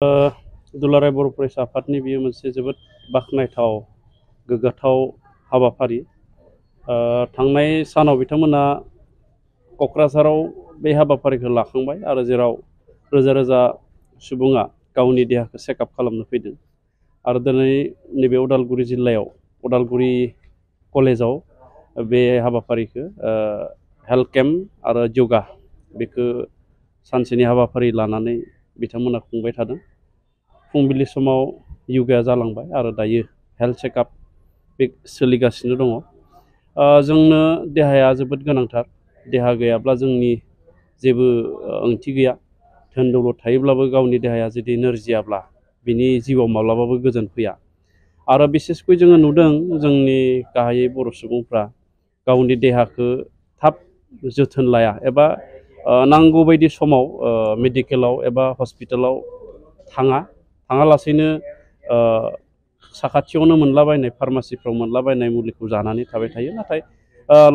दुलाराय बर' फरायसा आफादनि बियो मोनसे जोबोद बाख्नायथाव गोग्गाथाव हाबाफारि। थांनाय सानाव बिथांमोना क'क्राझाराव बे हाबाफारिखौ लाखांबाय आरो जेराव रोजा रोजा सुबुङा गावनि देहाखौ चेकआप खालामनो फैदों आरो दिनै नैबे उदालगुरि जिल्लायाव उदालगुरि कलेजाव बे हाबाफारिखौ हेल्थ केम्प आरो यगा बेखौ सानसेनि हाबाफारि लानानै बिथांमोना खुंबाय थादों। फुंबिलि समाव यगाया जालांबाय आरो दायो हेल्थ चेकआप बे सोलिगासिनो दङ। जोंनो देहाया जोबोद गोनांथार। देहा गैयाब्ला जोंनि जेबो ओंथि गैया। धोन दौलत थायोब्लाबो गावनि देहाया जुदि नोरजियाब्ला बिनि जिउआव माब्लाबाबो गोजोन फैया। आरो बिसेसकै जोङो नुदों जोंनि गाहायै बर' सुबुंफ्रा गावनि देहाखौ थाब जोथोन लाया एबा नांगौ बायदि समाव मेडिकेलाव एबा हस्पिटालाव थाङालासेनो साखाथियावनो मोनलाबायनाय फार्मासिफ्राव मोनलाबायनाय मुलिखौ जानानै थाबाय थायो। नाथाय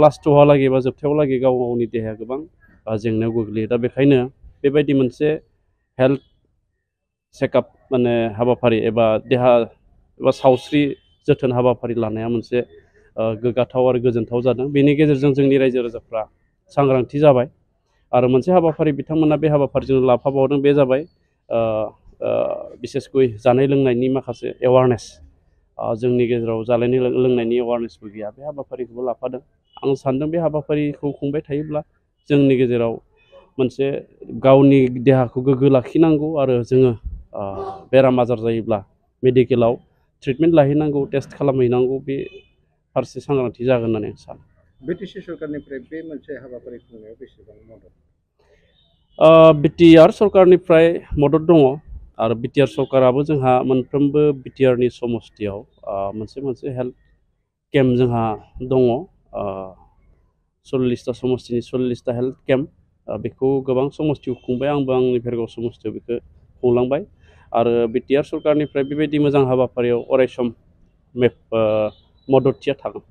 लास्टहालागै एबा जोबथायावलागै गावनि देहाया गोबां जेंनायाव गोग्लैयो। दा बेखायनो बेबायदि मोनसे हेल्थ चेकआप हाबाफारि एबा देहा एबा सावस्रि जोथोन हाबाफारि लानाया मोनसे गोग्गाथाव आरो गोजोनथाव जादों। बेनि गेजेरजों जोंनि रायजो राजाफ्रा सांग्रांथि जाबाय आरो मोनसे हाबाफारि बिथांमोना बे हाबाफारिजों लाफाबावदों, बे जाबाय बिसेसकै जानाय लोंनायनि माखासे एवारनेस। जोंनि गेजेराव जानाय लोंनायनि एवारनेसबो गैया, बे हाबाफारिखौबो लाफादों। आं सान्दों बे हाबाफारिखौ खुंबाय थायोब्ला जोंनि गेजेराव मोनसे गावनि देहाखौ गोग्गो लाखिनांगौ आरो जोङो बेराम आजार जायोब्ला मेडिकेलाव ट्रिटमेन्ट लाहैनांगौ, टेस्ट खालामहैनांगौ, बे फारसे सांग्रांथि जागोन होननानै आं सानो। बिटिसि सरकारनिफ्राय बे मोनसे हाबाफारि खुंनायाव बेसेबां मदद? बिटिआर सरकारनिफ्राय मदद दङ आरो बिटिआर सरकाराबो जोंहा मोनफ्रोमबो बिटिआरनि समस्तियाव मोनसे हेल्थ केम्प जोंहा दङ। 40टा समस्तिनि 40टा हेल्थ केम्प बेखौ गोबां समस्तियाव खुंबाय। आंबो आंनि भेरगाव समस्तियाव बेखौ खुंलांबाय आरो बिटिआर सरकारनिफ्राय बेबायदि मोजां हाबाफारियाव अरायसम मददथिया थागोन।